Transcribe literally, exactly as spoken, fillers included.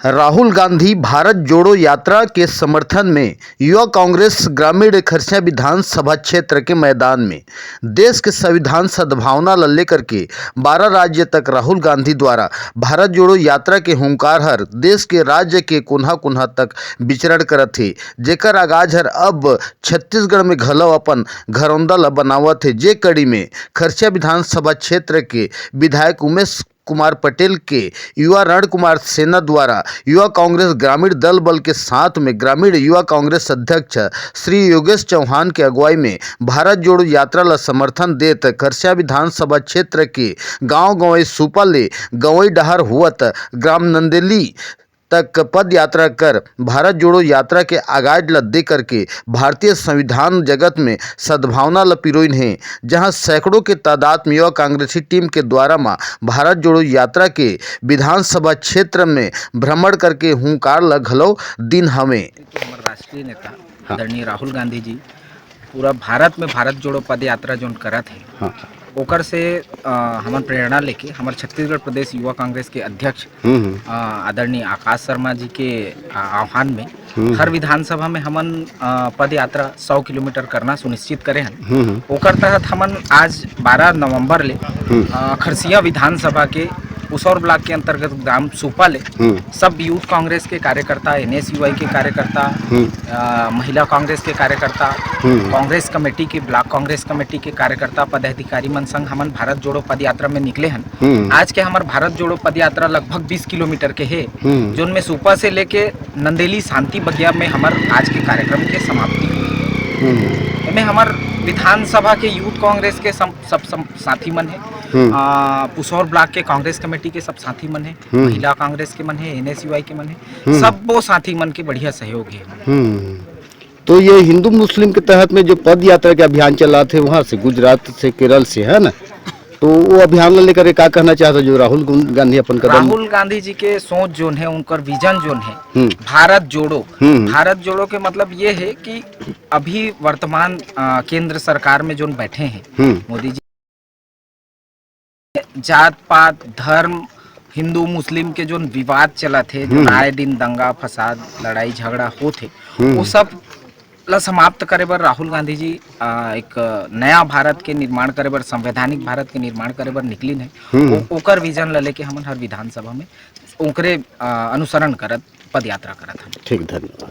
राहुल गांधी भारत जोड़ो यात्रा के समर्थन में युवा कांग्रेस ग्रामीण खरसिया विधानसभा क्षेत्र के मैदान में देश के संविधान सद्भावना ल लेकर के बारह राज्य तक राहुल गांधी द्वारा भारत जोड़ो यात्रा के हुंकार हर देश के राज्य के कोन्हा-कोन्हा तक विचरण करत हे, जेकर आगाज हर अब छत्तीसगढ़ में घलो अपन घरौंदा ल बनावत हे। जे कड़ी में खरसिया विधानसभा क्षेत्र के विधायक उमेश कुमार पटेल के युवा रण कुमार सेना द्वारा युवा कांग्रेस ग्रामीण दल बल के साथ में ग्रामीण युवा कांग्रेस अध्यक्ष श्री योगेश चौहान के अगुवाई में भारत जोड़ो यात्रा ला समर्थन देत खरसिया विधानसभा क्षेत्र के गांव गंवई सुपा ले गंवई डहार होवत ग्राम नंदेली तक पद यात्रा कर भारत जोड़ो यात्रा के आगाज ल दे करके भारतीय संविधान जगत में सद्भावना ल पिरोइन हे, जहां सैकड़ों के तादाद में युवा कांग्रेसी टीम के द्वारा म भारत जोड़ो यात्रा के विधानसभा क्षेत्र में भ्रमण करके हुंकार ल घलो दिन हवे। हमर राष्ट्रीय नेता हाँ। आदरणीय राहुल गांधी जी पूरा भारत में भारत जोड़ो पद यात्रा जोन करत हे, हाँ। ओकर से, अ, हमन प्रेरणा लेके हमर छत्तीसगढ़ प्रदेश युवा कांग्रेस के अध्यक्ष, हम्म, हम्म। अ, आदरणीय आकाश शर्मा जी के, अ, आह्वान में हम्म। हर विधानसभा में हमन, अ, पद यात्रा सौ किलोमीटर करना सुनिश्चित करे हन। हम्म, हम्म। ओकर तहत हमन आज बारह नवंबर ले, हम्म। अ, खरसिया विधानसभा के पुसौर ब्लॉक के अंतर्गत ग्राम सुपा ले हम्म। सब यूथ कांग्रेस के कार्यकर्ता, एनएसयूआई के कार्यकर्ता, हम्म। अ, महिला कांग्रेस के कार्यकर्ता, हम्म। कांग्रेस कमेटी के, ब्लॉक कांग्रेस कमेटी के कार्यकर्ता, पदाधिकारी मन संग हमन भारत जोड़ो पद यात्रा में निकले हन। हम्म। आज के हमर भारत जोड़ो पद यात्रा लगभग बीस किलोमीटर के हे, हम्म। जोन में सुपा से लेके नंदेली शांति बगिया में हमर आज के कार्यक्रम के समाप्ति हुई। हम्म। एमे हमर विधानसभा के यूथ कांग्रेस के सम-, सब सम-, साथी मन हे, हम्म। आ, पुसौर ब्लॉक के कांग्रेस कमेटी के सब साथी मन हे, हम्म। महिला कांग्रेस के मन हे, एनएसयूआई के मन हे, हम्म। सब वो साथी मन के बढ़िया सहयोग हे। हम्म। तो ये हिंदू मुस्लिम के तहत में जो पद यात्रा के अभियान चलात हे, वहाँ से, गुजरात से, केरल से, है ना? तो वो अभियान ला लेकर के का कहना चाहत हो, जो राहुल गुन-, गांधी अपन कदम राहुल गांधी जी के सोच जोन हे, उनकर विजन जोन हे, हम्म। भारत जोड़ो। हम्म। भारत जोड़ो के मतलब ये हे कि अभी वर्तमान, अ, केंद्र सरकार में जोन बैठे हे, हम्म। मोदी जी, जात पात, धर्म, हिंदू मुस्लिम के जोन विवाद चलत हे, जोन हम्म। आए दिन दंगा फसाद, लड़ाई झगड़ा होत हे, हम्म। वो सब ला समाप्त करे बर राहुल गांधी जी, अ, एक नया भारत के निर्माण करे बर, संवैधानिक भारत के निर्माण करे बर निकलिन हे। हम्म। ओ-, ओकर विजन ला लेके हमन हर विधानसभा में ओकरे, अ, अनुसरण करत पदयात्रा करत हन। ठीक, धन्यवाद।